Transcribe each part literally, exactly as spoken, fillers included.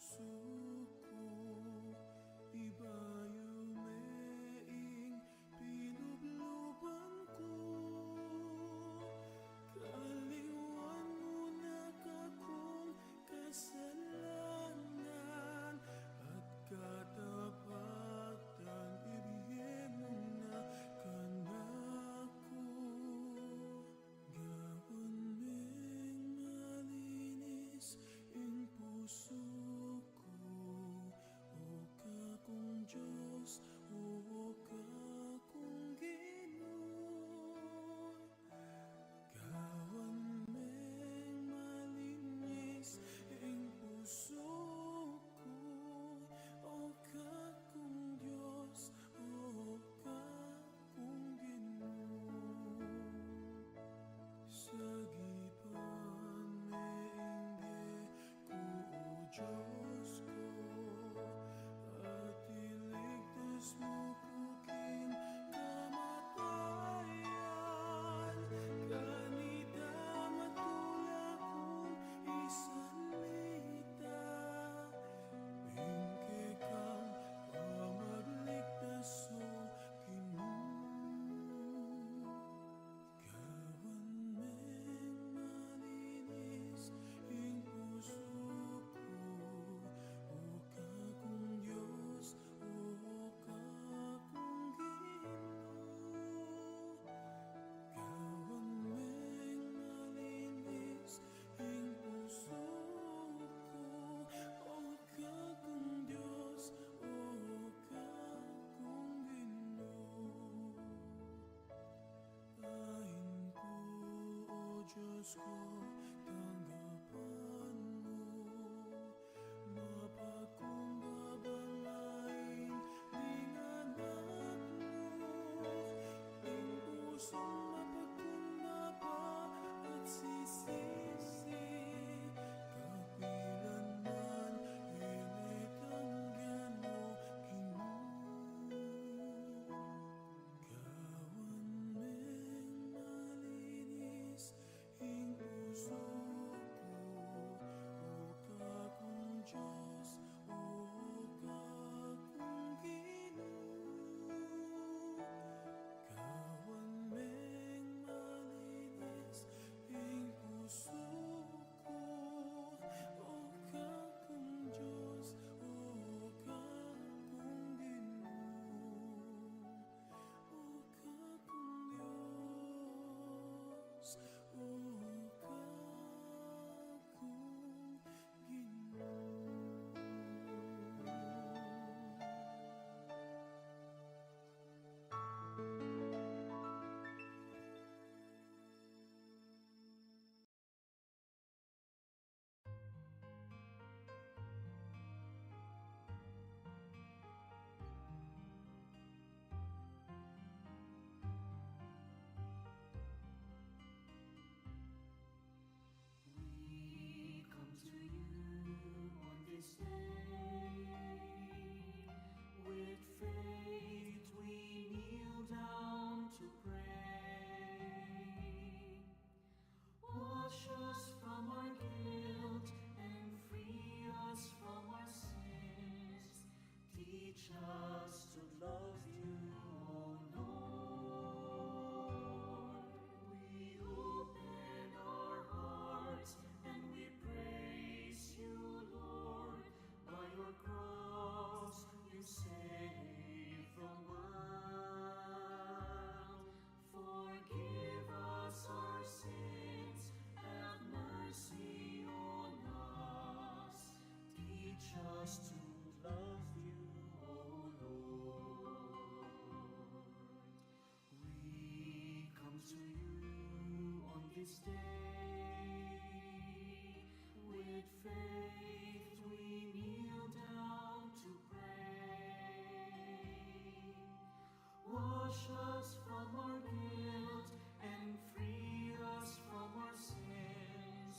pusu ku, ibayu me ing pinubluban ku. Kaliwan mu na kakung kasalanan at katapatan, ibie mu na kanaku. Gawan meng malinis ing pusu ku, O kakung Dios, O kakung Ginu. Gawan meng malinis ing pusu ku, O kakung Dios, O kakung Ginu. Sagipan me ing bie ku, O Dios ku, at iligtas mu ku king kamatayan. Kanita matula kung isalita ing kekang pamagligtas, O Ginu. Gawan meng malinis ing pusu ku, O kakung Dios, O kakung Ginu. Gawan meng malinis ing pusu ku, O kakung Dios, O kakung Ginu. Ain ku, O Dios ku, tanggapan mu, mapagkumbaba la ing anak mu, ing pusung mapagkumbaba at sisisi, kapilan man e ne tanggian, O Ginu. Gawan meng malinis ing pusu ku, O kakung Dios, O kakung Ginu. Gawan meng malinis ing pusu ku, O kakung Dios, O kakung Ginu. O kakung Dios, O kakung Ginu. We come to you on this day. With faith we kneel down to pray. Wash us from our guilt and free us from our sins. Teach us to love you, O Lord. We open our hearts and we praise you, Lord. By your cross you save the world. Forgive us our sins, have mercy on us. Teach us to love you, O Lord. We come to you on this day. With faith we kneel down to pray. Wash us from our guilt and free us from our sins.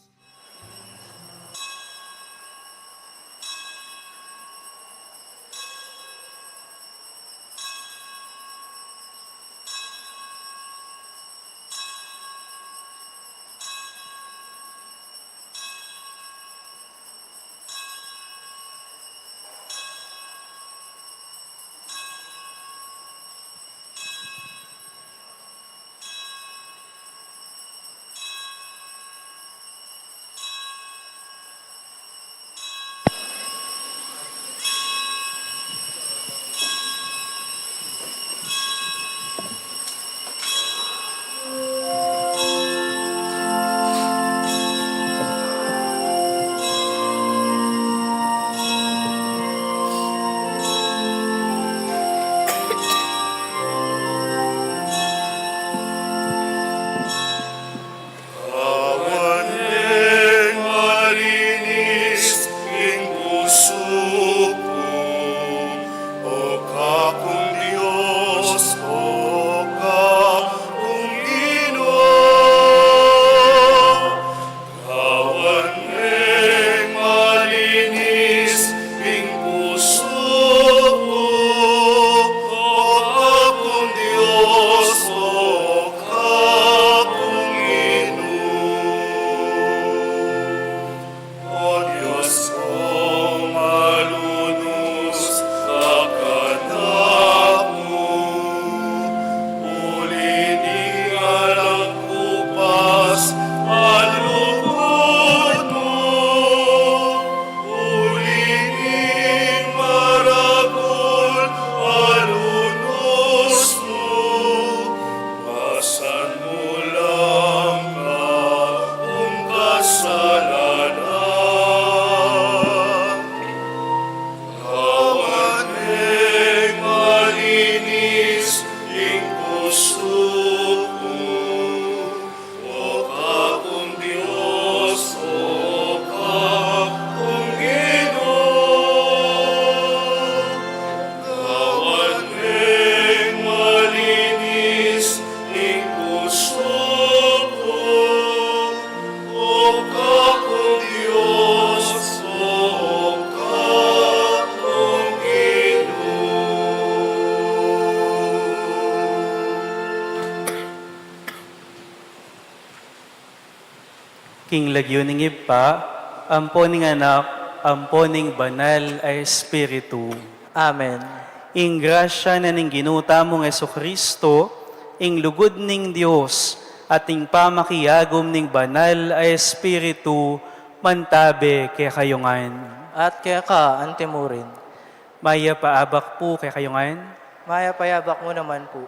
King lagyu ning Ibpa, ampo ning Anak, ampo ning Banal a Espiritu. Amen. Ing grasya na ning Ginu tamung Jesucristo, ing lugud ning Dios, at ing pamakiagum ning Banal a Espiritu, mantabe kekayu ngan. At keka antimurin. Mayap a abak pu kekayu ngan. Mayap a abak mu naman pu.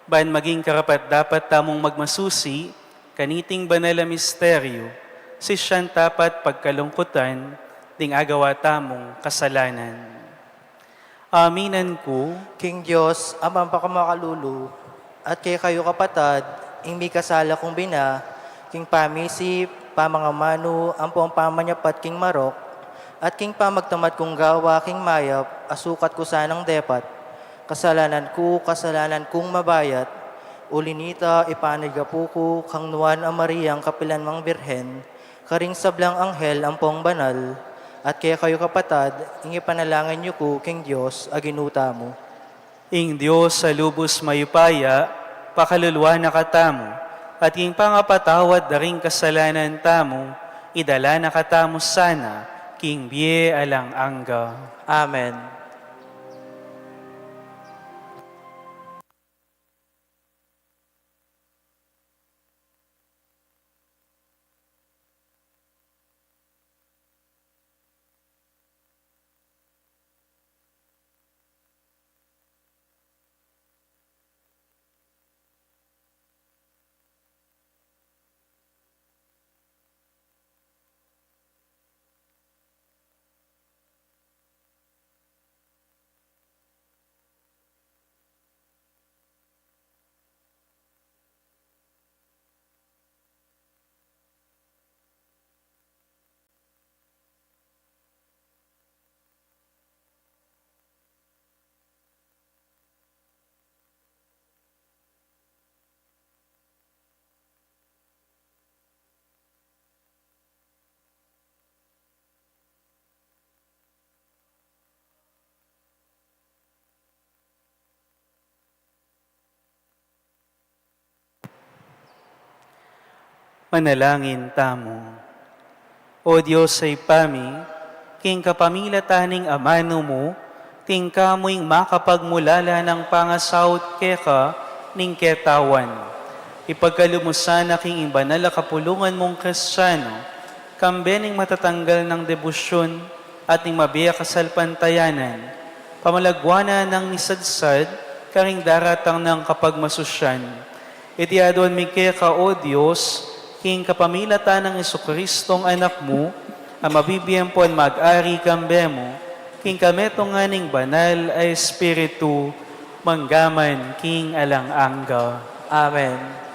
Ban maging karapat-dapat tamung magmasusi kaniting banal a misteryu, sisian tapat pagkalungkutan ding agawa tamung kasalanan. Aminan ku king Dios, Amang pamakalulu, at kekayu kapatad, ing mikasala kung bina, king pamisip, pamangamanu, ampong pamanyapat king marok, at king pamagtamad kung gawa king mayap, a sukat ku sanang depat. Kasalanan ku, kasalanan kung mabayat. Uli nita, ipanalgapu ku kang Nuan a Mariang kapilan mang Birhen, karing sablang anghel ampong banal, at kekayu kapatad, ing ipanalangin yu ku king Dios a Ginu tamu. Ing Dios a lubus mayupaya, pakaluluan na katamu, at ing pangapatawad da ring kasalanan tamu, idala na katamu sana king bie alang angga. Amen. Manalangin tamu. O Dios a Ibpa mi, king kapamilatan ning amanu mu, tingka mu ing makapagmulala nang pangasaut keka ning ketawan. Ipagkalub mu sana king ing banal a kapulungan mung Kristiano, kambe ning matatanggal nang debosyon at ning mabie a kasalpantayanan, pamalagwanan nang misadsad karing daratang nang kapagmasusyan. Iti aduan mi keka, O Dios, king kapamilatan nang Jesucristong Anak mu, a mabibie ampon mag-ari kambe mu, king kametungan ning Banal a Espiritu, mangga man king alang angga. Amen.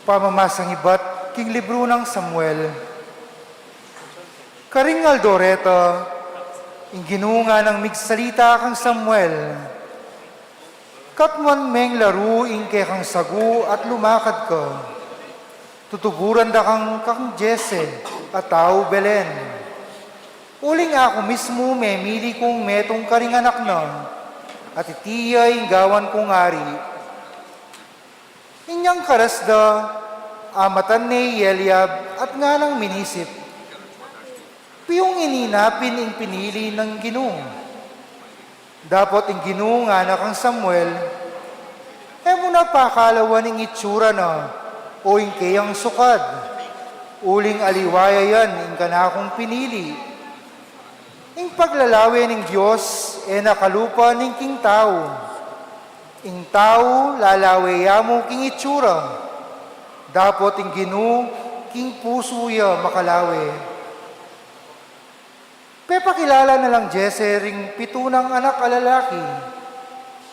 Pamamasang ibat king libru nang Samuel. Karing aldo reta, ing Ginu nganang migsalita kang Samuel, "Katmuan meng laru ing kekang sagu at lumakad ka. Tutuburan da kang kang Jese a tau Belen. Uling aku mismu memili kung metung karing anak na, at iti ya ing gawan kung ari." Inyang karas da, amatan ne i Eliab at nganang minisip, "Piung ini na pin ing pinili ning Ginu?" Dapot ing Ginu ngana kang Samuel, "E mu na pakalawan ing itsura na, o ing keyang sukad, uling aliwa ya yan ing kanakung pinili. Ing paglalawe ning Dios e na kalupa ning king tau. Ing tau lalawe ya mu king itsura, dapot ing Ginu king pusu ya makalawe." Pepakilala na lang Jese ring pitu nang anak a lalaki.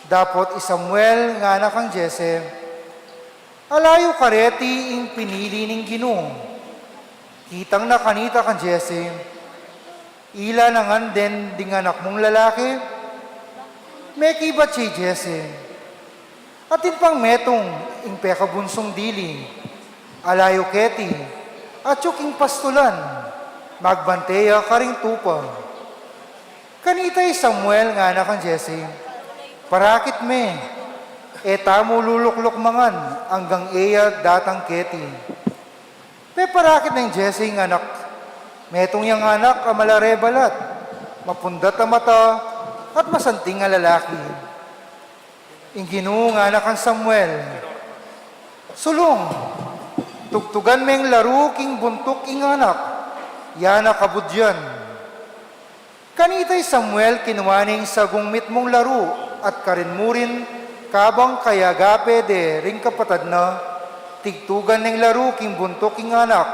Dapot i Samuel ngana kang Jese, "Ala yu kareti ing pinili ning Ginu." Kitang na kanita kang Jese, "Ila na ngan den ding anak mung lalaki?" Mekibat ya i Jese, Atin pang metung ing pekabunsung dili, alayu keti, atyu king pastulan, magbante ya karing tupa. Kanita i Samuel ngana kang Jesse, "Parakit me, e tamu lulukluk mangan anggang e ya datang keti." Peparakit neng Jesse ing anak. Metung yang anak a malare balat, mapundat a mata, at masanting a lalaki. Ing Ginu ngana kang Samuel, "Sulung, tugtugan meng laru king buntuk ing anak, yana kabudyan." Kanita i Samuel kinua ne ing sagung mitmung laru at karin mu rin, kabang kayagape de ring kapatad na, tigtugan neng laru king buntuk ing anak,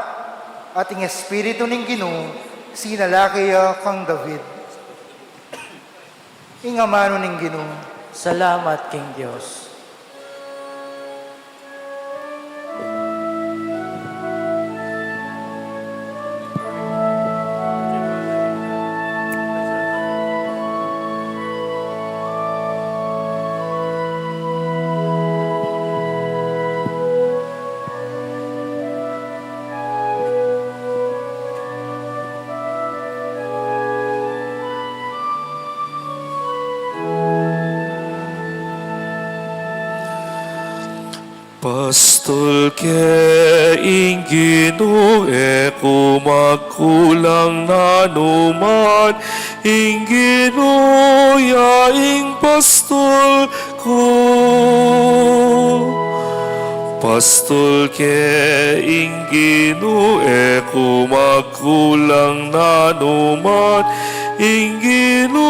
at ing Espiritu ning Ginu sinalake ya kang David. Ing amanu ning Ginu. Salamat king Dios. Pastul ke ing Ginu, e ku magkulang nanuman. Ing Ginu ya ing pastul ku. Pastul ke ing Ginu, e ku magkulang nanuman. Ing Ginu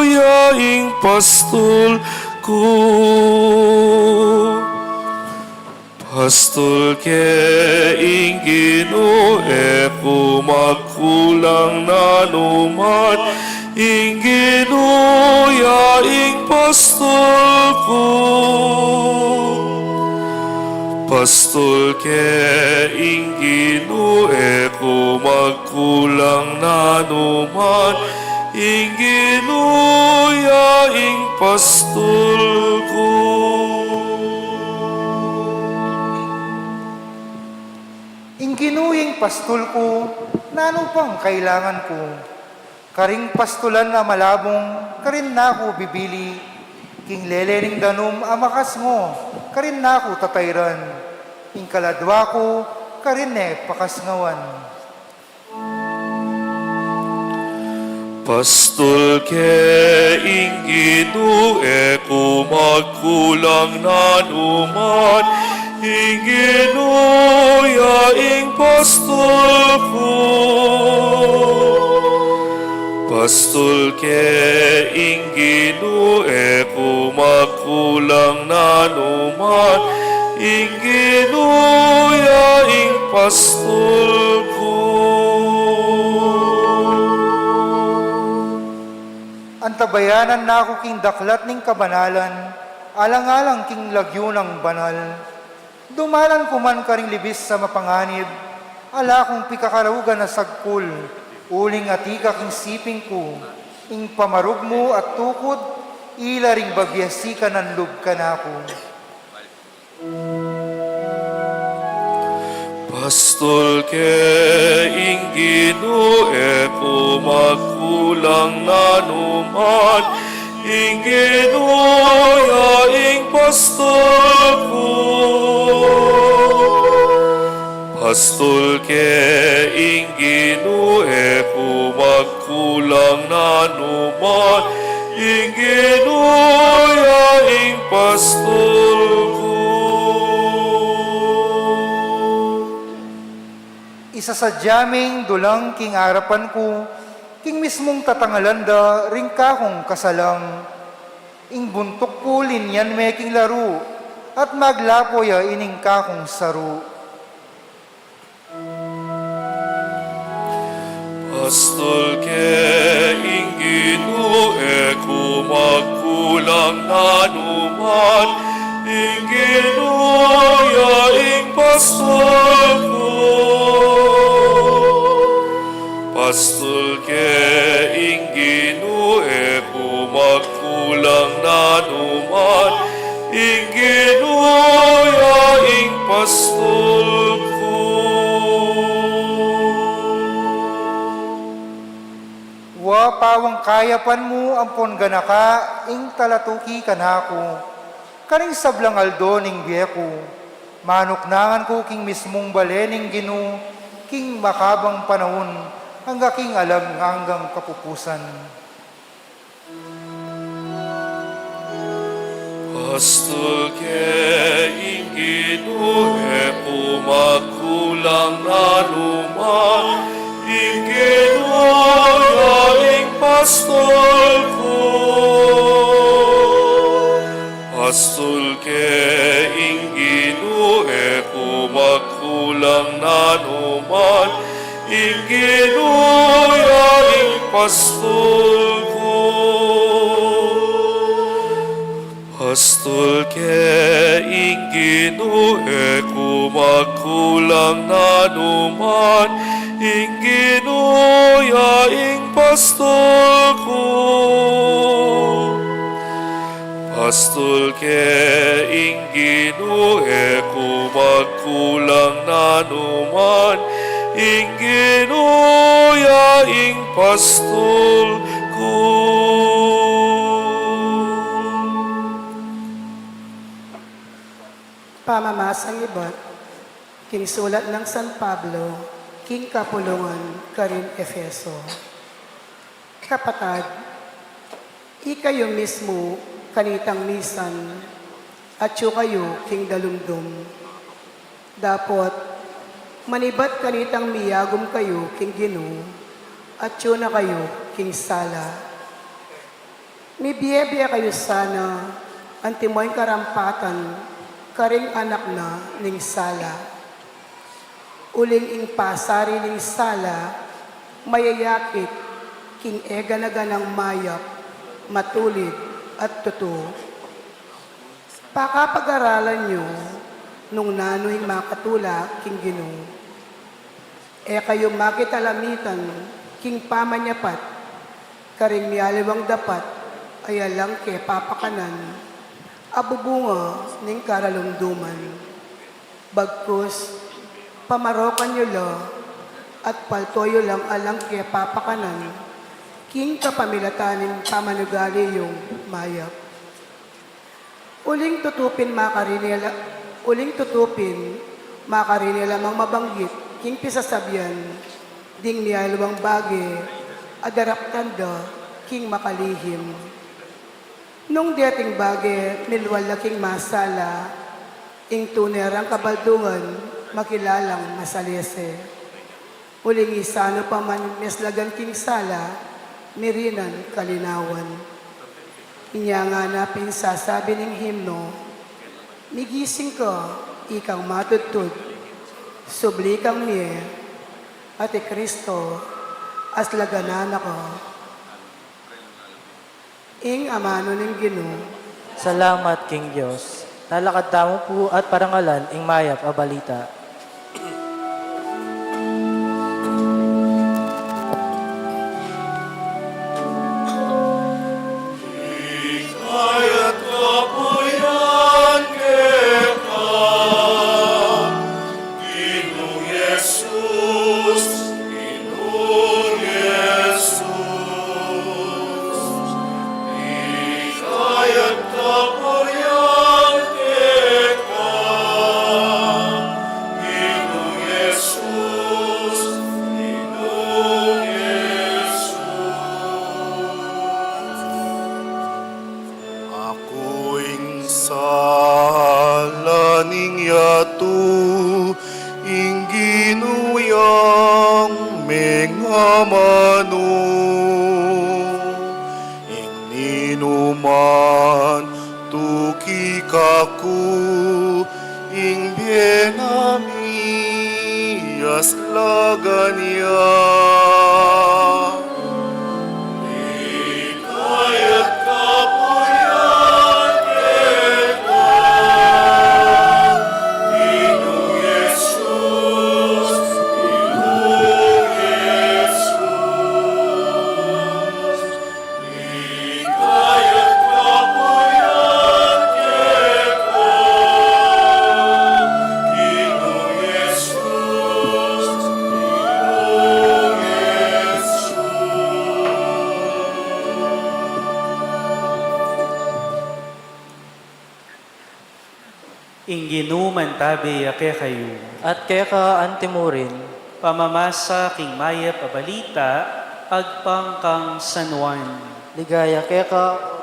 ya ing pastul ku. Pastul ke ing Ginu, e ku magkulang nanuman. Ing Ginu ya ing pastul ku. Pastul ke ing Ginu, e ku magkulang nanuman. Ing Ginu ya ing pastul ku. Ing Ginu ing pastul ku, nanu pang kailangan ku? Karing pastulan a malabung, karin na ku bibili. King lele ning danum a makasngo, karin na ku tatayran. Ing kaladua ku, karin ne pakasngawan. Pastul ke ing Ginu, e ku magkulang nanuman. Ing Ginu ya ing pastul ku. Pastul ke ing Ginu, e ku magkulang nanuman. Ing Ginu ya ing pastul ku. Antabayanan na ku king daklat ning kabanalan, alang-alang king lagyu nang banal. Dumalan ku man karing libis a mapanganib, ala kung pikakaraugan a sagkul, uling atiu ka king siping ku. Ing pamarug mu at tukud, ila ring babiasikan a lub kanaku. Pastul ke ing Ginu, e ku magkulang nanuman. Ing Ginu ya ing pastul ku. Pastul ke ing Ginu, e ku magkulang nanuman. Ing Ginu ya ing pastul ku. Isasadya meng dulang king arapan ku, king mismung tatangalan da ring kakung kasalang. Ing buntuk ku linyan me king laru, at maglapo ya ining kakung saru. Pastul ke ing Ginu, e ku magkulang nanuman. Ing Ginu ya ing pastul ku. Pastul ke ing Ginu, e ku magkulang nanuman. Ing Ginu ya ing pastul ku. Wa pawang kayapan mu ampon ganaka ing talatuki kanaku, karing sablang aldo ning bie ku, manuknangan ku king mismung bale ning Ginu, king makabang panaun, angga king alang anggang kapupusan. Pastul ke ing Ginu, e ku magkulang nanuman, ing Ginu ya ing pastul ku. Pastul ke ing Ginu, e ku magkulang nanuman, ing Ginu ya ing pastul ku. Pastul ke ing Ginu, e ku magkulang nanuman, ing Ginu ya ing pastul ku. Pastul ke ing Ginu, e ku magkulang nanuman, ing Ginu ya ing pastul ku. Pamamasang ibat king sulat nang San Pablo king kapulungan karin Efeso. Kapatad, ikayu mismu kanitang misan, atyu kayu king dalumdum. Dapot, manibat kanitang miyagum kayu king Ginu, atyu na kayu king sala. Mibie-bie kayu sana antimo ing karampatan karing anak na ning sala. Uling ing pasari ning sala mayayakit king e gana-ganang mayap, matulid, at tutu. Pakapag-aralan yu nung nanu ing makatula king Ginu. E kayu makitalamitan king pamanyapat karing mialiwang dapat a alang kepapakanan, a bubunga ning karalumduman. Bagkus, pamarokan yu la at palto yu lang alang kepapakanan king kapamilatan ning pamanugali yung mayap. Uling tutu pin makarini la, uling tutu pin makarini la mang mabanggit king pisasabian ding mialiwang bage a daraptan da king makalihim. Nung deting bage milwal la king masala, ing tune rang kabaldungan makilalang masalese. Uling isanu pa man meslagan king sala, mirinan kalinawan. Inya ngana pin sasabi ning himno, migising ka, ikang matudtud, subli kang mie, at i Kristo aslaganan na ka. Ing amanu ning Ginu. Salamat king Dios. Talakad tamu pu at parangalan ing mayap a balita. Ikayat kapulian keka, Ginung Jesus, Ginung Jesus, ikayat kapulian keka, Ginung Jesus, Ginung Jesus. Aku ing sala ning yatu, ing Ginu yang mengamanu. Ing ninuman tuki kaku, ing bie na miaslagan ya. Ikayat kapulian keka, Ginung Jesus, Ginung Jesus. Ikayat kapulian keka, Ing Ginu mantabi ya kekayu. At keka antimurin. Pamamasa king mayap a balita agpang kang San Juan. Ligaya keka.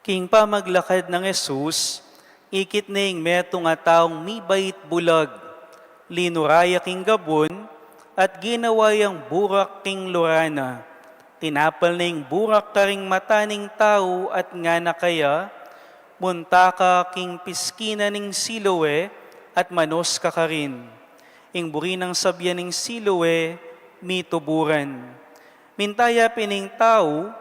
King pamaglakad nang Jesus, ikit ne ing metung a taung mibait bulag. Linura ya king gabun, at ginawa yang burak king lura na. Tinapal ne ing burak karing mata ning tau at ngana kaya, "Munta ka king piskinan ning Siloe at manos ka karin." Ing buri nang sabyan ning Siloe, mituburan. Minta ya pin ing tau,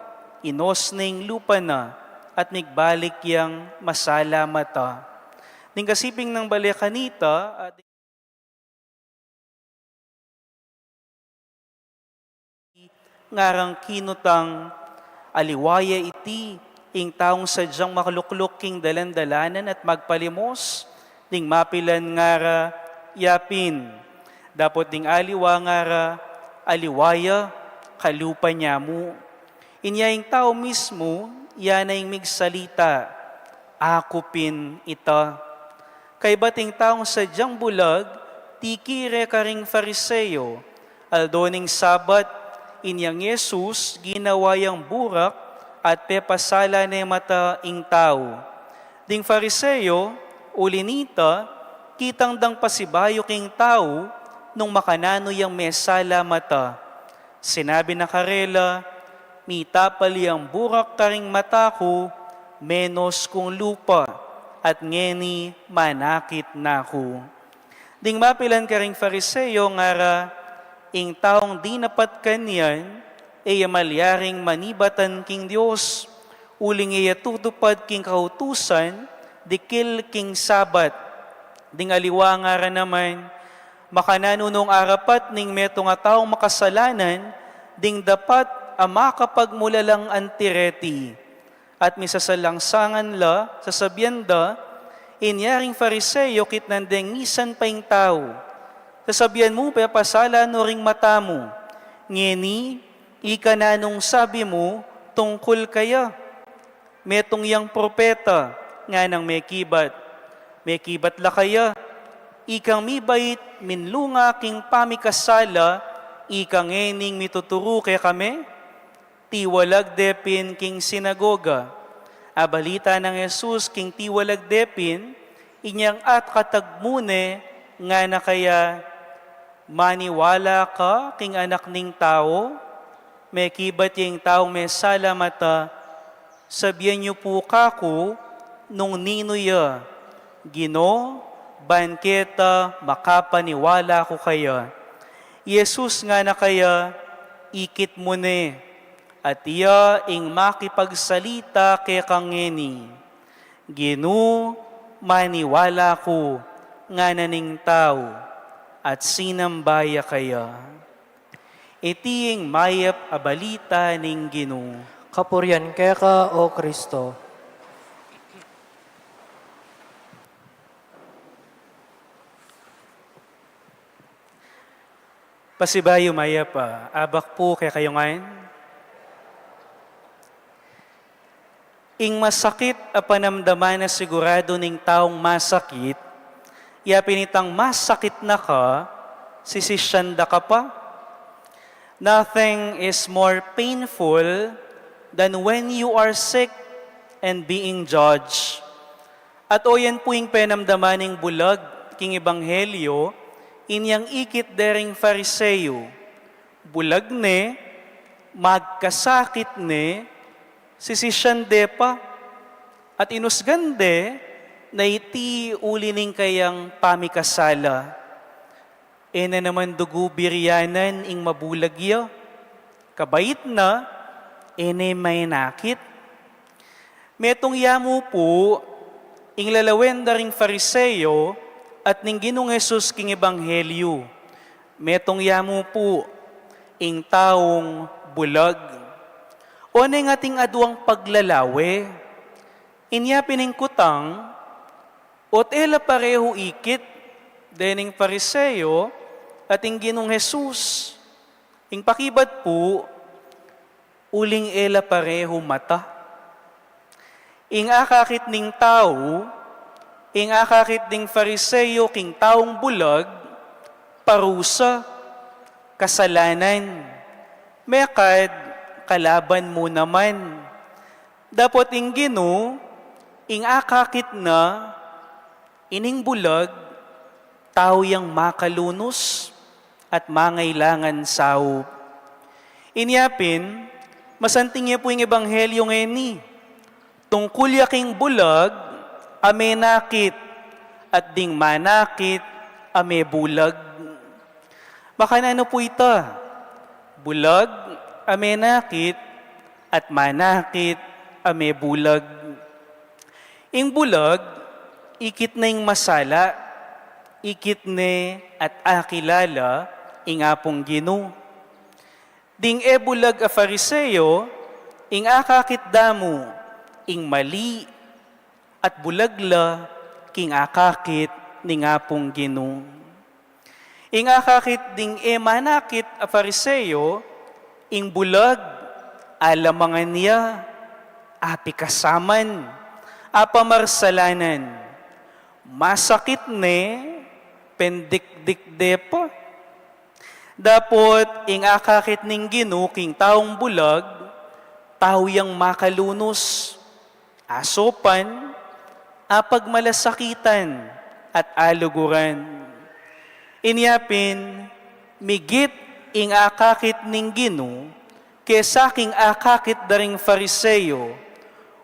inos ne ing lupa na, at migbalik yang masala mata. Ning kasiping nang bale kanita, at ngarang kinutang, "Aliwa ya iti, ing taung sadyang makalukluk king dalan-dalanan at magpalimos." Ding mapilan ngara, "Ya pin." Dapot ding aliwa ngara, "Aliwa ya, kalupa nya mu." Inya ing tau mismu, ya na ing migsalita, "Aku pin ita." Kaybat ing taung sadyang bulag, tikire karing Fariseo. Aldo ning Sabat, inyang Jesus, ginawa yang burak at pepasala ne mata ing tau. Ding Fariseo, uli nita, kitang dang pasibayu king tau nung makananu yang mesala mata. Sinabi na karela, "Mitapal yang burak karing mata ku, menus kung lupa, at ngeni manakit na ku." Ding mapilan karing Fariseo ngara, "Ing taung dinapat kanyan, e ya malyaring manibatan king Dios, uling e ya tutupad king kautusan, dikil king Sabat." Ding aliwa ngara naman, "Makananu nung arapat ning metung a taung makasalanan, ding dapat a makapagmulalang anti reti?" At misasalangsangan la, sasabian da, "Inya ring Fariseo kitnan deng misan pa ing tau. Sasabian mu, pepasala no ring mata mu. Ngeni, ika nanung sabi mu tungkul kaya? Metung yang propeta," nganang mekibat. Mekibat la kaya, "Ikang mibait minlunga king pamikasala, ika ngening mituturu kekami?" Tiwalag de pin king sinagoga. Abalita nang Jesus king tiwalag de pin, inyang atkatag mu ne, ngana kaya, "Maniwala ka king Anak ning Tau?" Mekibat ya ing taung mesala mata, "Sabian yu pu kaku nung ninu ya, Ginu, ban keta makapaniwala ku kaya." I Jesus ngana kaya, "Ikit mu ne." At iya ing makipagsalita keka ngeni, "Ginu, maniwala ku," ngana ning tau, at sinamba ya kaya. Iti ing mayap a balita ning Ginu. Kapurian keka, O Kristo. Pasibayu mayap a abak pu kekayu ngan. Ing masakit a panamdaman a siguradu ning taung masakit, ya pin itang masakit na ka, sisisyan da ka pa. Nothing is more painful than when you are sick and being judged. At o yan pu ing penamdaman ning bulag king ebanghelyo, inyang ikit de ring Fariseo. Bulag ne, magkasakit ne, sisisyan de pa, at inusgan de na iti uli ning kayang pamikasala. E na naman dugu biryanan ing mabulag ya. Kabait na, e ne mainakit. Metung ya mu pu ing lalawen da ring Fariseo at ning Ginung Jesus king ebanghelyo. Metung ya mu pu ing taung bulag. O ne ing ating aduang paglalawe. Inya pin ing kutang, O't e la parehu ikit dening Fariseo at ing Ginung Jesus. Ing pakibat pu, uling e la parehu mata. Ing akakit ning tau, ing akakit ding Fariseo king taung bulag, parusa, kasalanan, mekad kalaban mu naman. Dapot ing Ginu, ing akakit na, ining bulag, tau yang makalunus at mangailangan saup. Inya pin, masanting ya pu ing ebanghelyo ngeni. Tungkul ya king bulag a menakit at ding manakit a mebulag. Makananu pu ita? Bulag a menakit at manakit a mebulag. Ing bulag, ikit ne ing masala, ikit ne at akilala ing Apung Ginu. Ding e bulag a Fariseo, ing akakit da mu, ing mali, at bulag la king akakit ning Apung Ginu. Ing akakit ding e manakit a Fariseo, ing bulag, alamangan ya, apikasaman, apamarsalanan, masakit ne, pendikdik de pa. Dapot ing akakit ning Ginu king taung bulag, tau yang makalunus, asopan, apagmalasakitan, at aluguran. Inya pin, migit ing akakit ning Ginu kesa king akakit da ring Fariseo,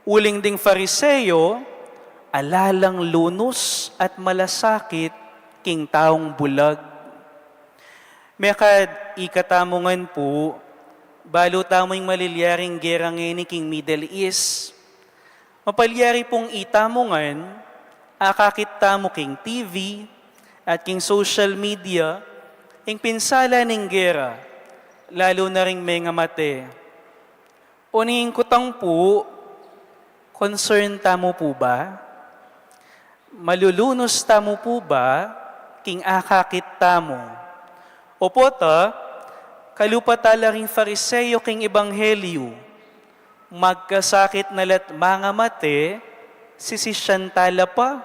uling ding Fariseo, ala lang lunus at malasakit king taung bulag. Mekad ikatamu ngan pu, balu tamu ing malilyaring gera ngeni king Middle East. Mapalyari pung itamu ngan, akakit tamu king T V at king social media, ing pinsala ning gera, lalu na ring mengamate. O ning kutang pu, concern tamu pu ba? Malulunus tamu pu ba king akakit tamu? O pota, kalupa tala ring Fariseo king ebanghelyo, magkasakit na la't mangamate, sisisyan tala pa.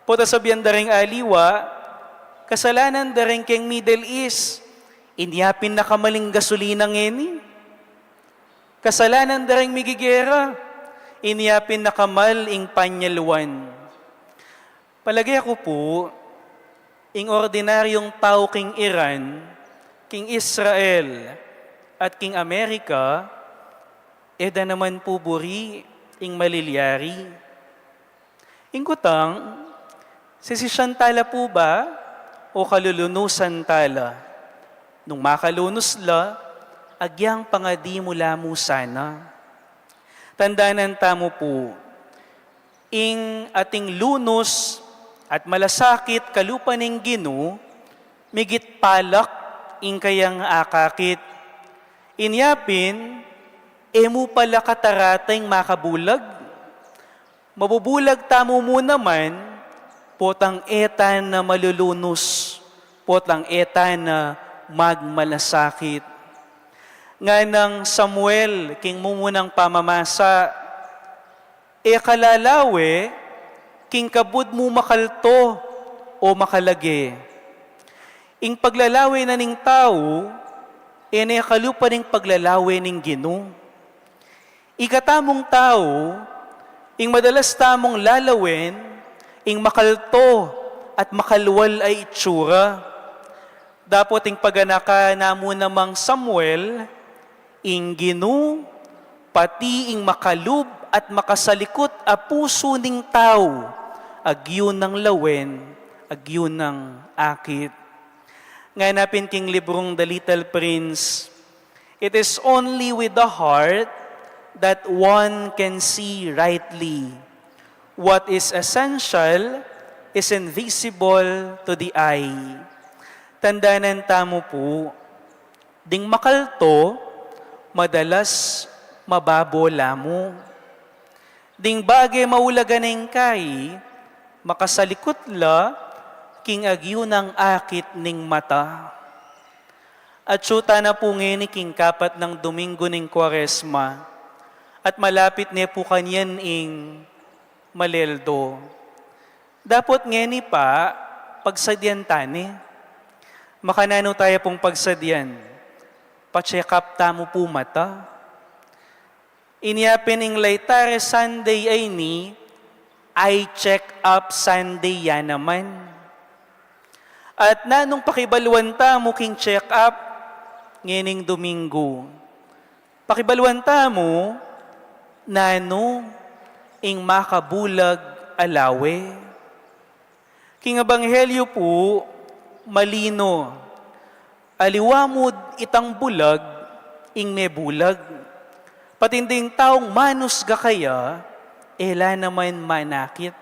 Pota sabian da ring aliwa, kasalanan da ring keng Middle East, inya pin nakamal ing gasolina ngeni. Kasalanan da ring migigera, inya pin nakamal ing panyalwan. Palage ku pu, ing ordinaryung tau king Iran, king Israel, at king Amerika, e da naman pu buri ing malilyari. Ing kutang, sisisyan tala pu ba o kalulunusan tala? Nung makalunus la, agyang pangadi mu la mu sana. Tandanan tamu pu, ing ating lunus at malasakit kalupa ning Ginu, migit palak ing kayang akakit. Inya pin, e mu pala katarata ing makabulag. Mabubulag tamu mu naman, potang e tana malulunus, potang e tana magmalasakit. Nganang Samuel, king mumunang pamamasa, e ka lalawe king kabud mu makalto o makalage. Ing paglalawe na ning tau, e ne kalupa ning paglalawe ning Ginu. Ikatamung tau, ing madalas tamung lalawen, ing makalto at makalwal a itsura. Dapot ing paganaka na mu namang Samuel, ing Ginu, pati ing makalub at makasalikut a pusu ning tau, agyu nang lawen, agyu nang akit. Ngana pin king librung The Little Prince, "It is only with the heart that one can see rightly. What is essential is invisible to the eye." Tandanan tamu pu, ding makalto, madalas mababo la mu. Ding bage maulagan ing kai, Makasalikut la king agyu nang akit ning mata. Atyu tana pu ngeni king kapat nang Domingo ning Kuaresma, at malapit ne pu kanyan ing Maleldo. Dapot ngeni pa, pagsadyan tane. Makananu taya pung pagsadyan? Pa-check up tamu pu mata. Inya pin ing Laetare Sunday a ini, eye check up Sunday ya naman. At nanung pakibaluan tamu king check up ngening Domingo? Pakibaluan tamu nanu ing makabulag a lawe. King Ebanghelyo pu, malino, aliwa mu't itang bulag ing mebulag. Pati ding taung manusga kaya, e la naman manakit.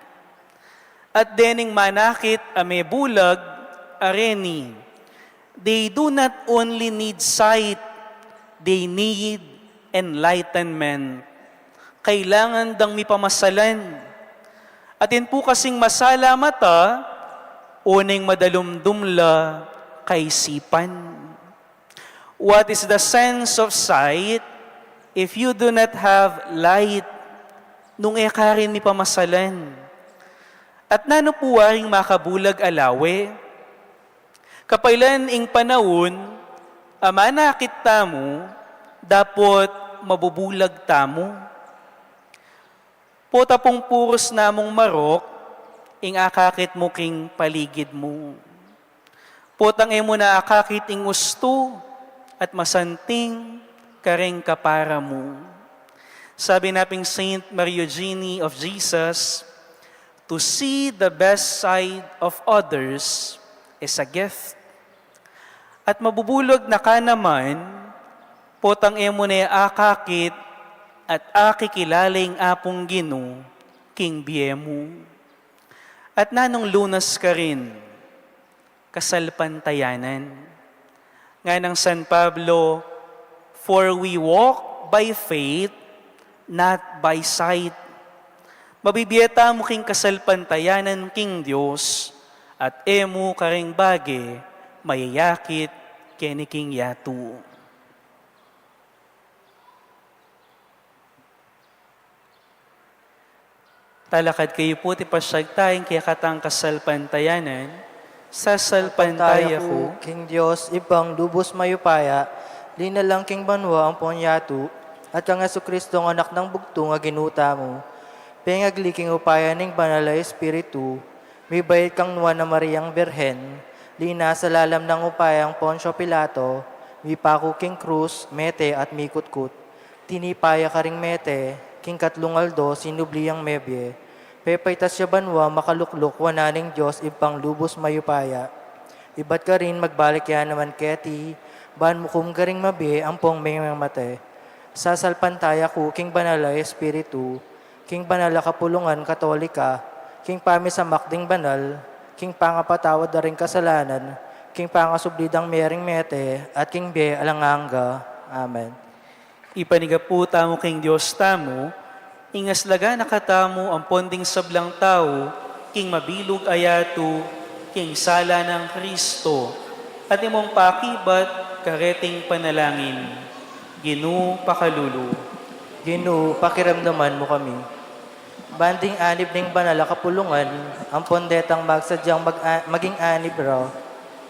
At dening manakit a mebulag, areni, they do not only need sight, they need enlightenment. Kailangan dang mipamasalan. Atin pu kasing masala mata, o neng madalumdum la kaisipan. What is the sense of sight if you do not have light? Nung e ka rin mipamasalan. At nanu pu waring makabulag a lawe? Kapailan ing panaun a manakit tamu, dapot mabubulag tamu? Pota pung purus namung marok ing akakit mu king paligid mu. Potang e mu na akakit ing ustu at masanting kareng kapara mu. Sabi na ping Saint Mary Eugenie of Jesus, "To see the best side of others is a gift." At mabubulag na ka naman, potang e mu ne akakit at akikilala ing Apung Ginu king bie mu. At nanung lunas karin? Kasalpantayanan. Ngana nang San Pablo, "For we walk by faith, not by sight." Mabibie tamu king kasalpantayanan king Dios, at e mu karing bage mayayakit keni king yatu. Talakad kayu pu, tipasyag taya ing kekatang kasalpantayanan. Sasalpantaya ku king Dios, Ibpang lubus mayupaya, linalang king banua ampon yatu, at kang Jesucristo, Anak nang bugtung a Ginu tamu, pengagli king upaya ning Banal a Espiritu, mibait kang Nuan a Mariang Birhen, linasa lalam nang upayang Poncio Pilato, mipaku king krus, mete at mikutkut. Tinipa ya karing mete, king katlung aldo sinubli yang mebie. Pepaitas ya banua, makalukluk wanan ning Dios Ibpang lubus mayupaya. Ibat karin magbalik ya naman keti, ban mukum karing mabie ampong mimamate. Sasalpantaya ku king Banal a Espiritu, king banal a kapulungan Katolika, king pamisamak ding banal, king pangapatawad da ring kasalanan, king pangasubli dang mie ring mete, at king bie alang angga. Amen. Ipanyawad pu tamu king Dios tamu, ing aslagan na katamu ampon ding sablang tau, king mabilug a yatu, king sala nang Kristo, at imong pakibat kareting panalangin. Ginu, pakalulu. Ginu, pakiramdaman mu kami. Ban ding anib ning banal a kapulungan, ampon detang magsadyang mag-, maging anib ra,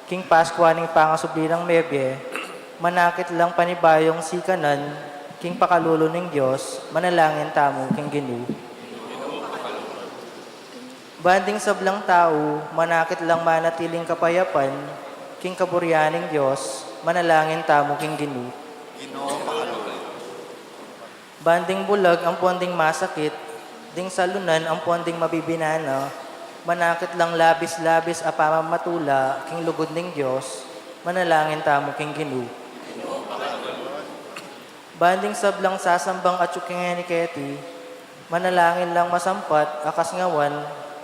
king Paskwa ning pangasubli nang mebie, manakit lang panibayung sikanan, king pakalulu ning Dios, manalangin tamu king Ginu. Ban ding sablang tau, manakit lang manatiling kapayapan, king kaburian ning Dios, manalangin tamu king Ginu. Ban ding bulag ampon ding masakit, ding salunan ampon ding mabibinana, manakit lang labis-labis a pamamatula, king lugud ning Dios, manalangin tamu king Ginu. Ban ding sablang sasambang atyu keni keti, manalangin lang masampat a kasngawan,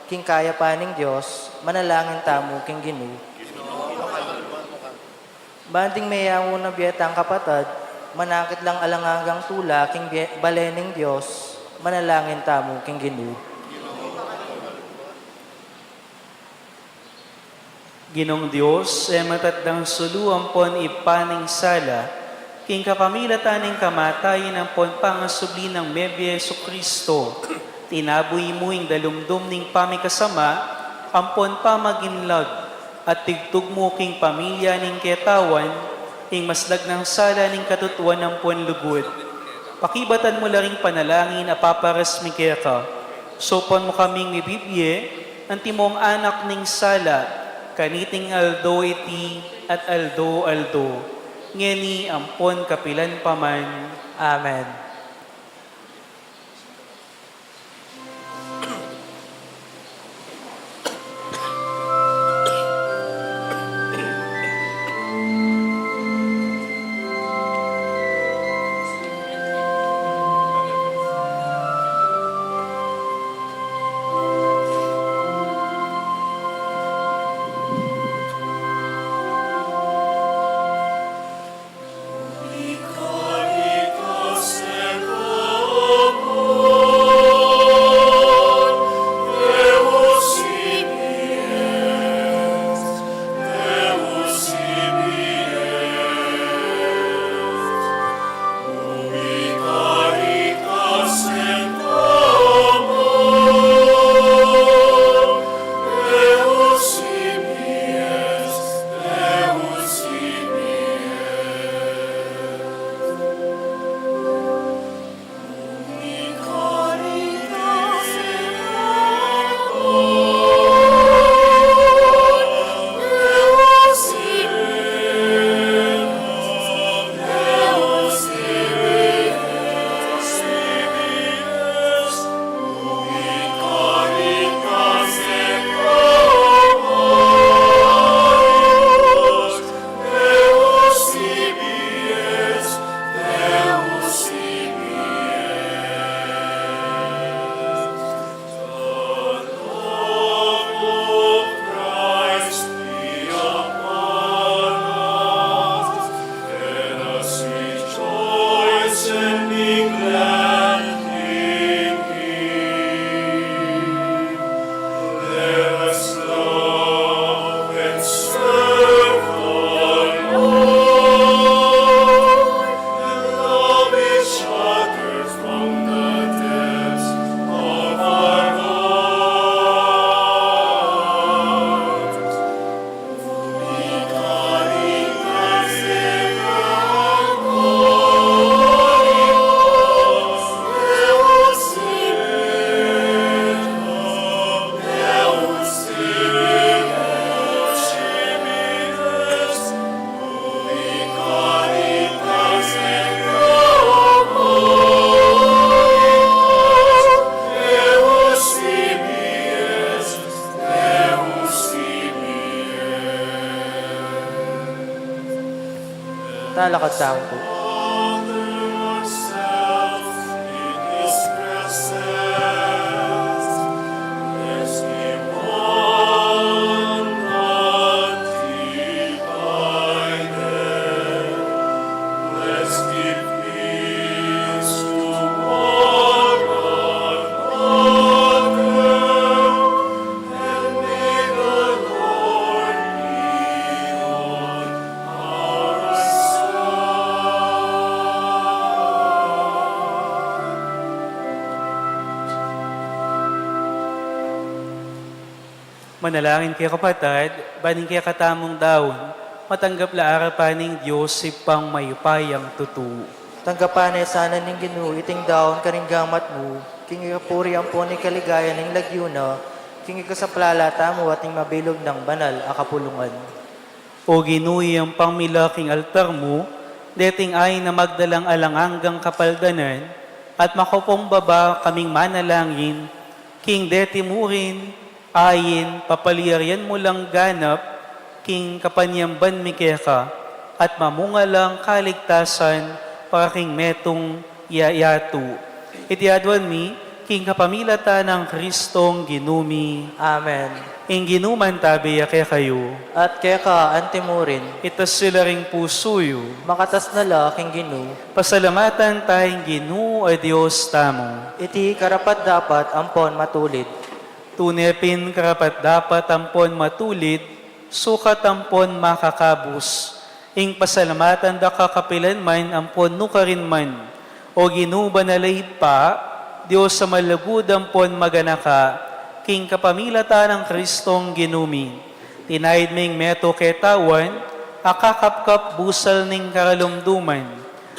king kayapan ning Dios, manalangin tamu king Ginu. Ban ding meyangu na bie tang kapatad, manakit lang alang anggang tula, king bie-, bale ning Dios, manalangin tamu king Ginu. Ginung Dios, e matatdang sulu ampon ibpa ning sala, king kapamilatan ning kamatayan ampon pangasubli nang mebie Jesucristo, tinabuy mu ing dalumdum ning pamikasama ampon pamaginlag, at tigtug mu king pamilya ning ketawan ing maslag nang sala ning katutuan ampon lugud. Pakibatan mu la ring panalangin a paparas mi keka. Saupan mu kaming mibibie antimong anak ning sala, kaniting aldo iti at aldo-aldo, ngeni ampon kapilan pa man. Amen. Talakad tamu pu. Manalangin kayu, kapatad, ban ing kekatamung daun matanggap la arapan ning Dios Ibpang mayupayang tutu. Tanggapan na sana ning Ginu iting daun karing gamat mu, king ikapuri ampon ikaligaya ning lagyu na, king ikasaplala tamu at ning mabilug nang banal a kapulungan. O Ginu, iyampan mi la king altar mu deting ain a magdalang alang anggang kapaldanan, at makapakumbaba kaming manalangin king deti murin ain papalyarian mu lang ganap king kapanyamban mi keka, at mamunga lang kaligtasan para king metung ya-, yatu. Iti aduan mi king kapamilatan nang Kristong Ginu mi. Amen. Ing Ginu mantabi ya kekayu. At keka antimurin. Itas yu la ring pusu yu. Makatas na la king Ginu. Pasalamatan taya ing Ginu a Dios tamu. Iti karapat-dapat ampon matulid. Tune pin karapat-dapat ampon matulid Sukat ampon makakabus, ing pasalamatan da ka kapilan man ampon nukarin man, O Ginu, banal a Ibpa, Dios a malugud ampon maganaka, king kapamilatan nang Kristong Ginu mi. Tinayid me ing metung ketawan, a kakapkap busal ning karalumduman,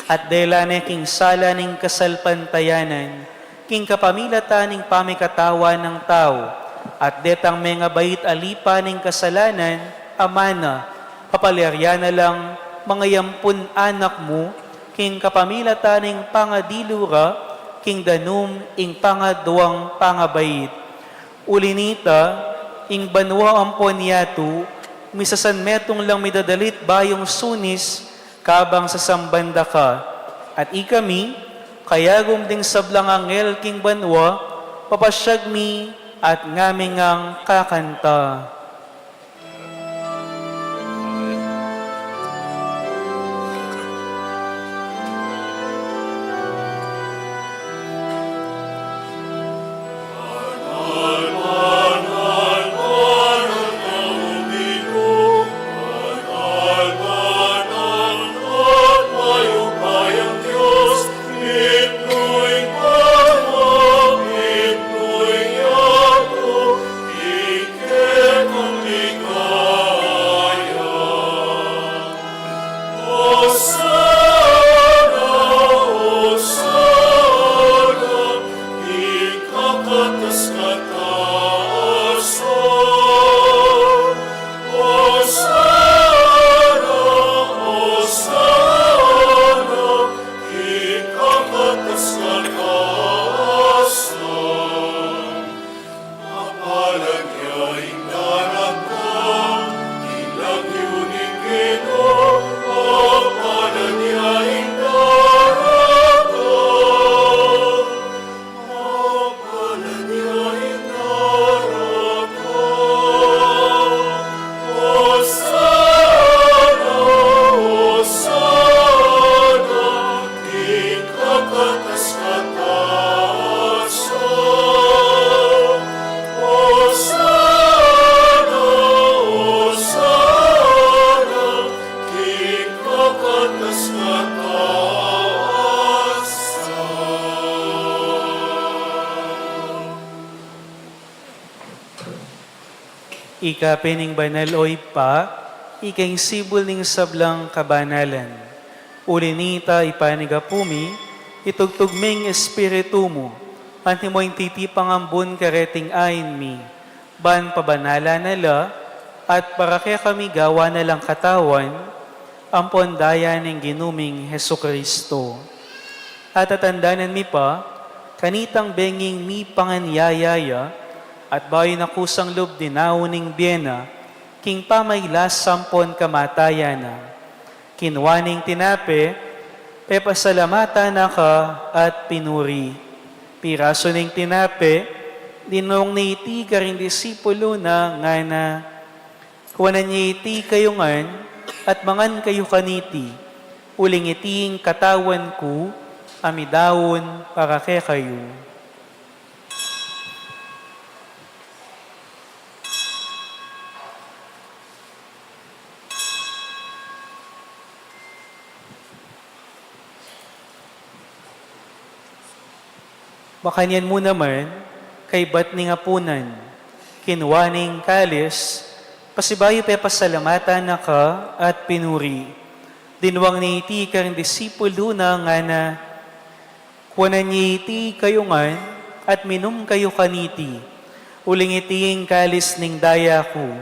at dela ne king sala ning kasalpantayanan, king kapamilatan ning pamikatawan nang tau, at detang mengabait a lipa ning kasalanan, a mana, papalyarian na lang mangayampun anak mu, king kapamilatan ning pangadilu ra, king danum ing pangaduang pangabait. Uli nita, ing banua ampon yatu, misasanmetung lang midadalit bayung sunis, kabang sasamban da ka. At ikami, kayagum ding sablang anghel king banua, papasyag mi at ngami ngang kakanta. Ika pin ing banal, O Ibpa, ika ing sibul ning sablang kabanalan. Uli nita, ipanyawad mi, itugtug ming Espiritu mu, antimo ing titipang ambun kareting ain mi, ban pabanalan na la, at para kekami gawan na lang katawan, ampon daya ning Ginu ming Jesucristo. At tatandanan mi pa, kanitang benging mipanganyaya ya, at bayu na kusang lub dinaun ing bie na, king pamaglas ampon kamatayan na. Kinua ne ing tinape, pepasalamatan na ka at pinuri. Pirasu ne ing tinape, dinung ne iti karing disipulu na ngana, Kuanan ye iti kayu ngan, at mangan kayu kaniti, uling iti ing katawan ku, a midaun para kekayu. Makanyan mu naman, kaybat ning apunan, kinua ne ing kalis, pasibayu pepasalamatan na ka at pinuri. Dinwang ne iti karing disipulu na ngana, Kuanan ye iti kayu ngan, at minum kayu kaniti. Uling iti ing kalis ning daya ku,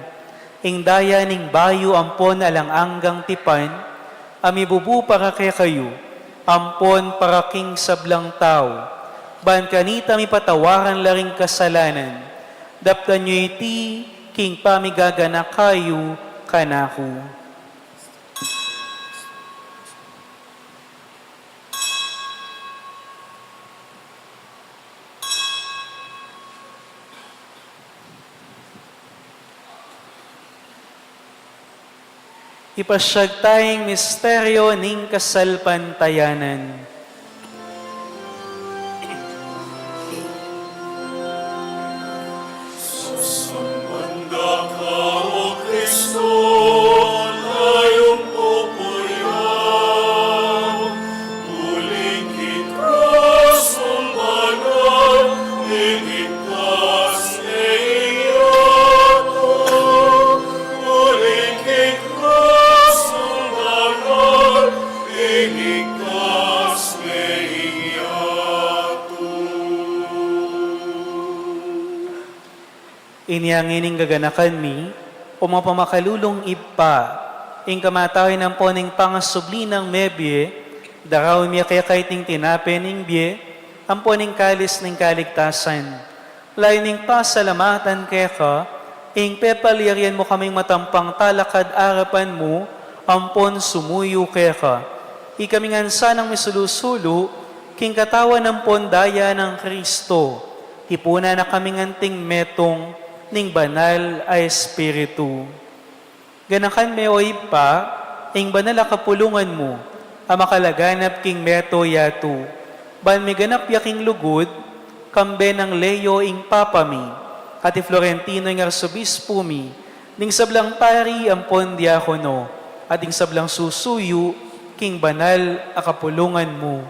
ing daya ning bayu ampon alang anggang tipan, a mibubu para kekayu, ampon para king sablang tau, ban kanita mipatawaran la ring kasalanan. Daptan yu iti king pamigaganaka yu kanaku. Ipasyag taya ing misteryo ning kasalpantayanan. Sasambanda ka, O Kristo, Inya ngeni gaganakan mi, O mapamakalulung Ibpa, ing kamatayan ampon ing pangasubli nang mebie, daraun mi keka iting tinape ning bie, ampon ing kalis ning kaligtasan. Layun ning pasalamatan keka, ing pepalyarian mu kaming matampang talakad arapan mu, ampon sumuyu keka. Ikami ngan sanang misulu-sulu, king katawan ampon daya nang Kristo, tipunan na kaming anting metung ning Banal a Espiritu. Ganakan me, O Ibpa, ing banal a kapulungan mu, a makalaganap king mabilug a yatu, ban miganap ya king lugud, kambe nang Leo ing Papa mi, at i Florentino ing Arsobispo mi, ding sablang pari ampon diakono, at ding sablang susuyu king banal a kapulungan mu.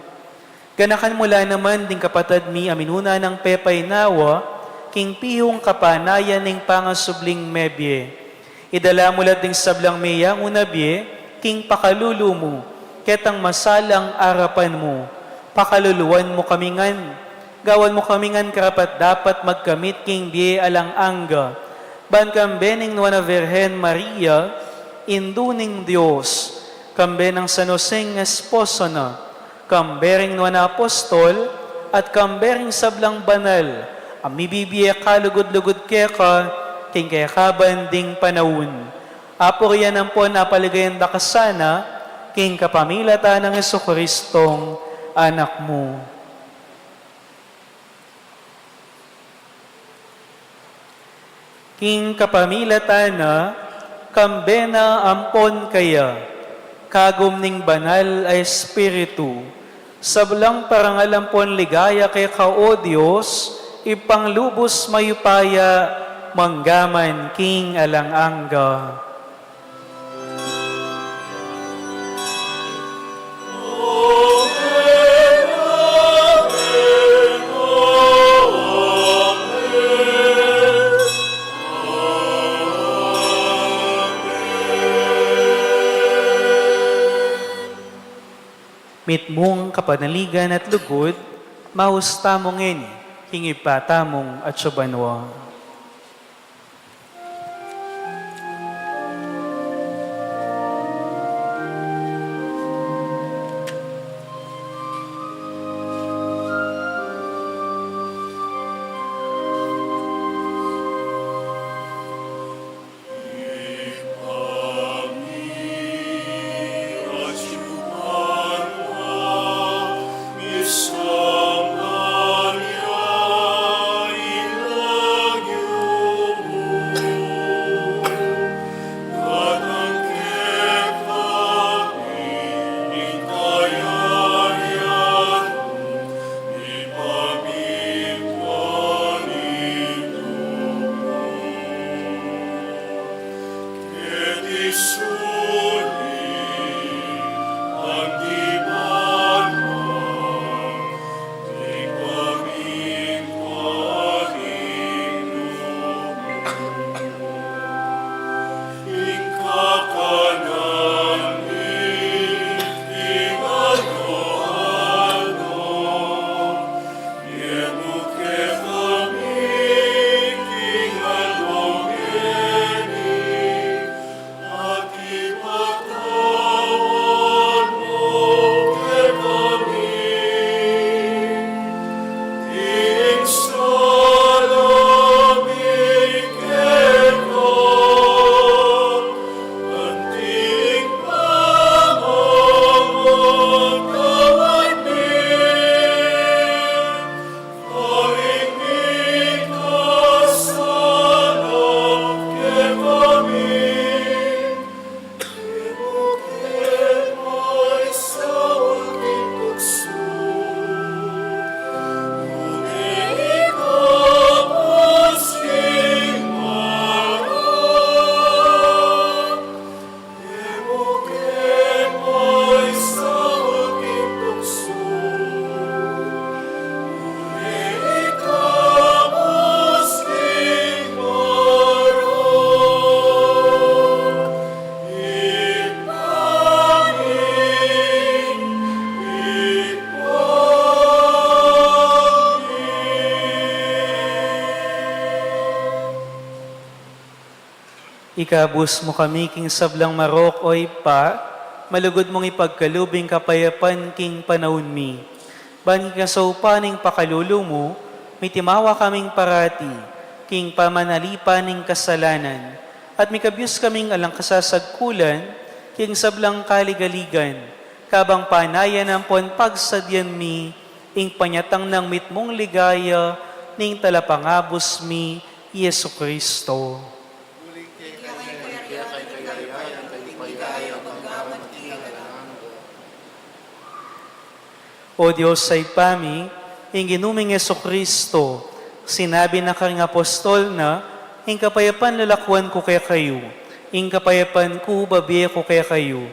Ganakan mu la naman ding kapatad mi a minuna nang pepaynawa king pihung kapanayan ning pangasubling mebie. Idala mu la ding sablang meyangu na bie king pakalulu mu, ketang masalang arapan mu. Pakaluluan mu kami ngan, gawan mu kami ngan karapat-dapat magkamit king bie alang angga, ban kambe ning Nuan a Virgen Maria, Indu ning Dios, kambe nang San Jose ing esposo na, kambe ring nuan a apostol, at kambe ring sablang banal a mibibie kalugud-lugud keka king kekaban ding panaun. Apurian ampon apaligayan da ka sana king kapamilatan nang Jesucristong Anak mu. King kapamilatan na, kambe na ampon kaya, kagum ning Banal a Espiritu, sablang parangal ampon ligaya keka, O Dios, Ibpang lubus mayupaya, mangga man king alang angga. Mitmung kapanaligan at lugud, maus tamu ngeni king Ibpa tamung atsu banua. Ikabus mu kami king sablang marok, O Ibpa, malugud mung ipagkalub ing kapayapan king panaun mi. Ban king kasaupan ning pakalulu mu, mitimawa kaming parati king pamanalipan ning kasalanan, at mikabyus kaming alang kasasagkulan king sablang kaligaligan, kabang panayan ampon pagsadyan mi ing panyatang nang mitmung ligaya ning Talapangabus mi, Jesucristo. O Dios a Ibpa mi, ing Ginu ming Jesucristo, sinabi na karing apostol na, "Ing kapayapan lalakuan ku kekayu, ing kapayapan ku bibie ku kekayu."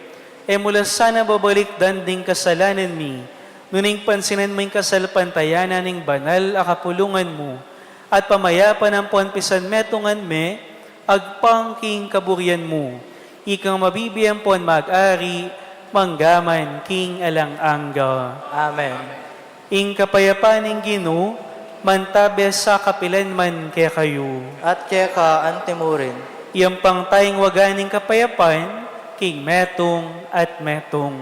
E mu la sana babalikdan ding kasalanan mi, nune ing pansinan mu ing kasalpantayanan ning banal a kapulungan mu, at pamayapan ampon pisanmetungan me, agpang king kaburian mu. Ikang mabibie ampon mag-ari, mangga man king alang angga. Amen. Ing kapayapan ning Ginu, mantabe sa kapilan man kekayu. At keka antimurin. Iyampang tayang waga ning kapayapan, king metung at metung.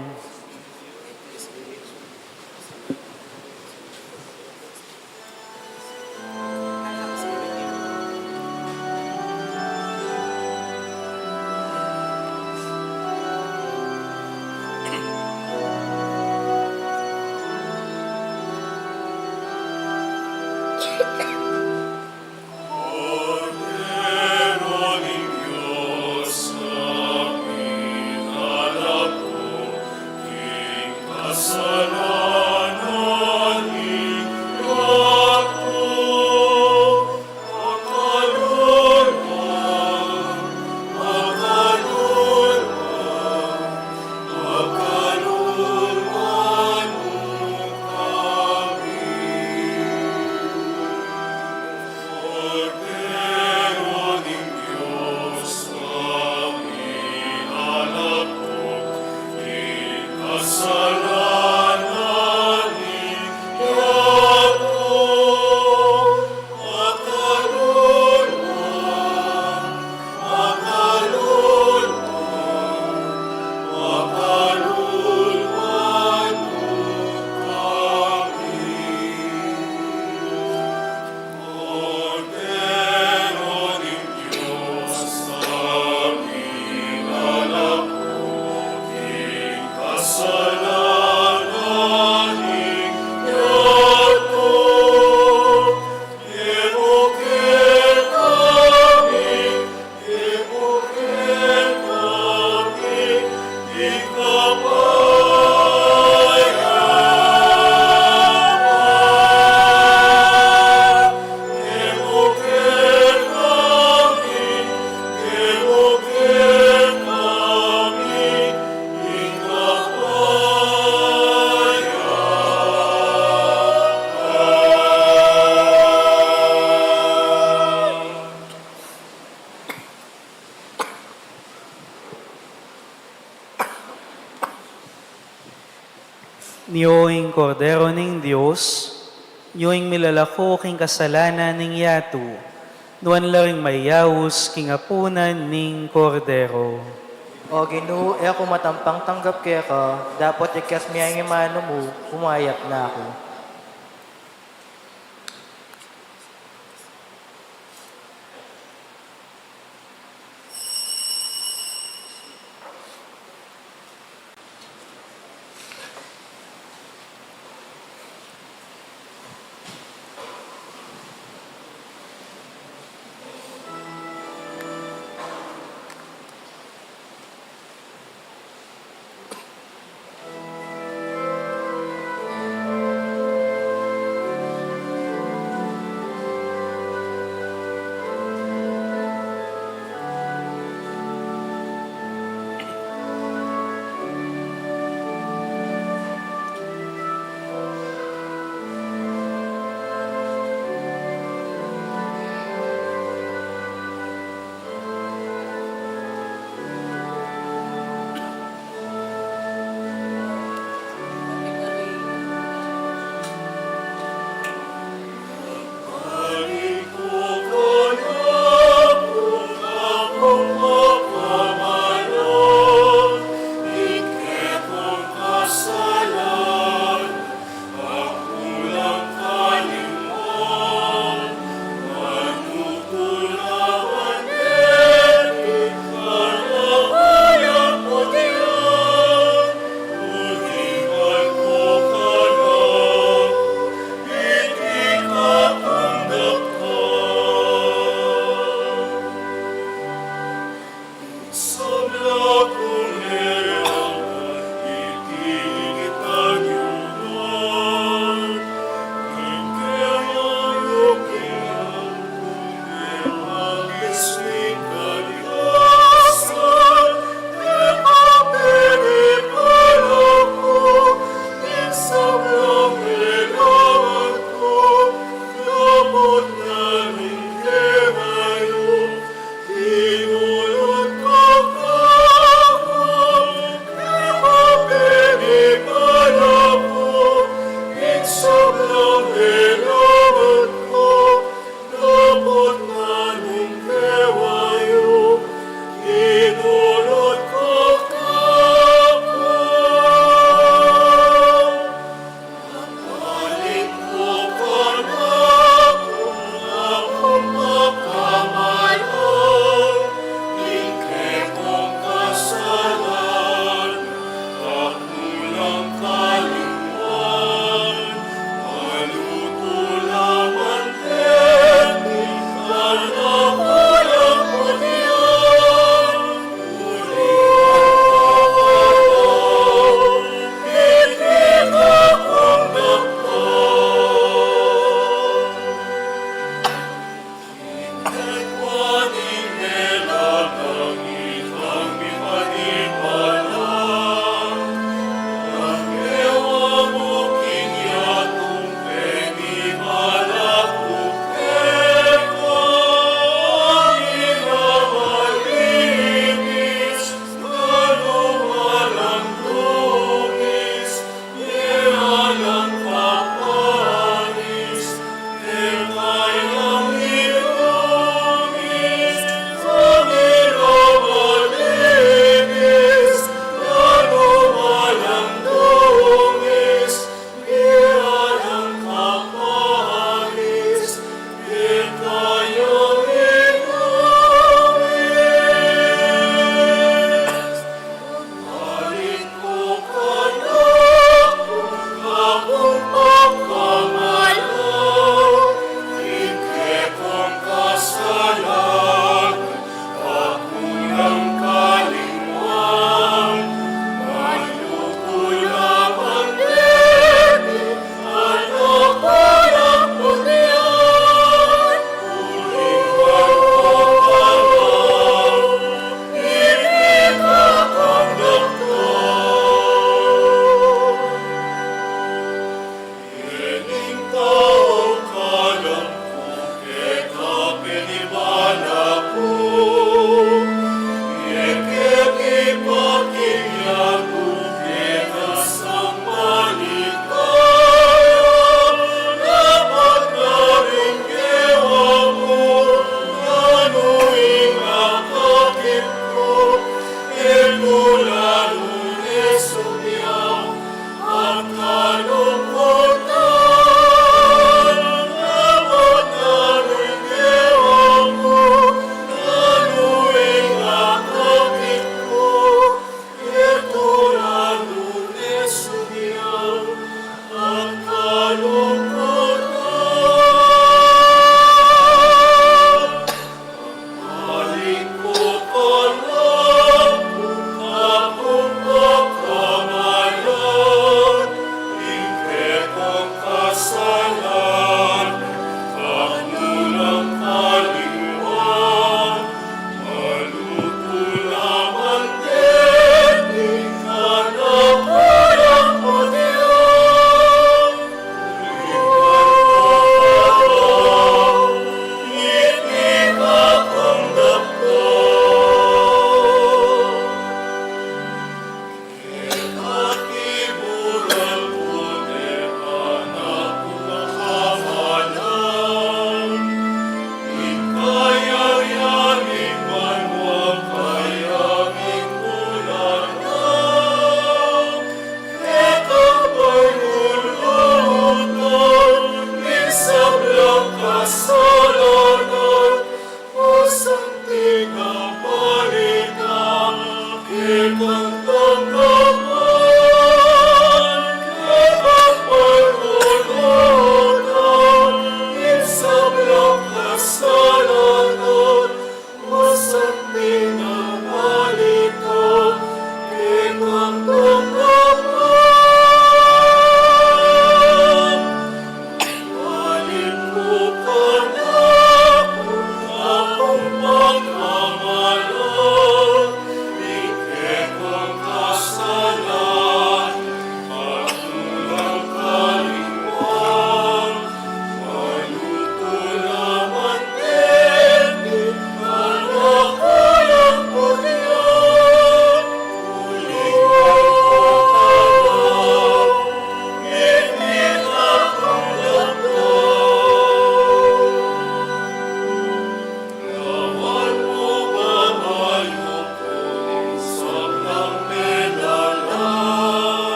Nyo ing Kordero ning Dios, nyo ing milalako king kasalanan ning yatu, nuan la ring mayaus king apunan ning Kordero. O Ginu, e ku matampang tanggap keka, dapot ikes me ing amanu mu, kumayap na ku.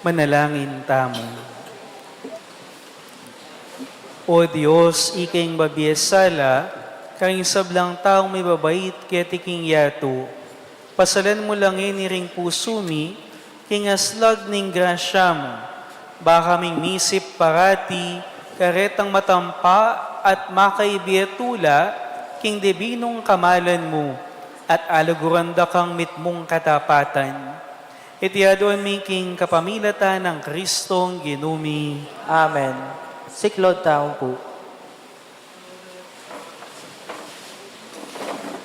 Manalangin tamu. O Dios, ika ing mabie sala karing sablang taung mibabait keti king yatu. Pasalan mu la ngeni ring pusu mi king aslag ning grasya mu, ba kaming misip parati karetang matampa at makaibie tula king dibinung kamalan mu, at aluguran da kang mitmung katapatan. Iti aduan mi king kapamilatan nang Kristong Ginu mi. Amen. Siklaud tamu pu.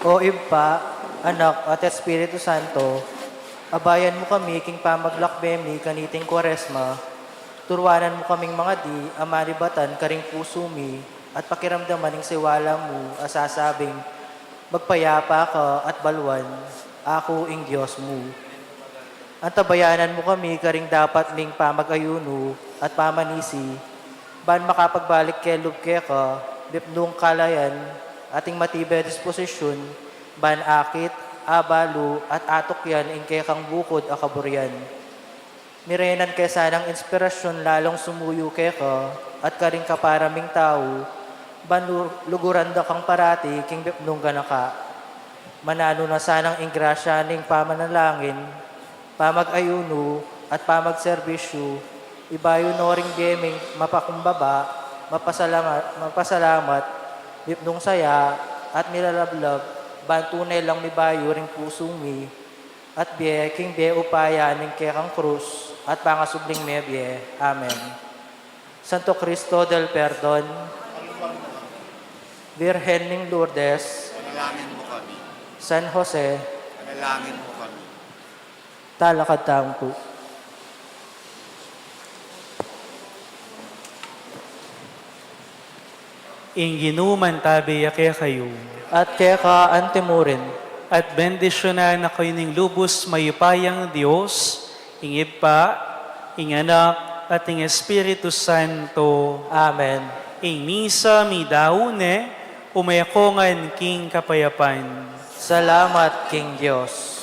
O Ibpa, Anak, at Espiritu Santo, abayan mu kami king pamaglakbe mi kaniting Kwaresma, turuanan mu kaming mangadi a manibatan karing pusu mi at pakiramdaman ing siwala mu a sasabing, "Magpayapa ka at baluan, aku ing Dios mu." Antabayanan mu kami karing dapat ming pamag-ayunu at pamanisi, ban makapagbalik kelub keka, mipnung kalayan, ating matibe disposisyun, ban akit, abalu, at atukyan ing kekang bukud a kaburian. Mirenan ke sanang inspirasyun lalung sumuyu keka at karing kapara ming tau, ban lu-, luguran da kang parati king mipnung ganaka. Mananu na sanang ing grasya ning pamanalangin, pamag-ayunu, at pamagserbisyu, ibayu no ring bie ming mapakumbaba, mapasalamat, mapasalamat, mipnung saya, at milalablab, ban tune lang mibayu ring pusu mi, at bie king bie upaya ning kekang krus at pangasubling mebie. Amen. Santo Cristo del Perdon, Virgen ning Lourdes, panalangin mu kami. San Jose, panalangin mu kami. Talakad tamu pu. Ing Ginu mantabe ya kekayu. At keka antimurin. At bendisyunan na kayu ning lubus mayupayang Dios, ing Ibpa, ing Anak, at ing Espiritu Santo. Amen. Ing misa midaun ne, ume ko ngan king kapayapan. Salamat king Dios.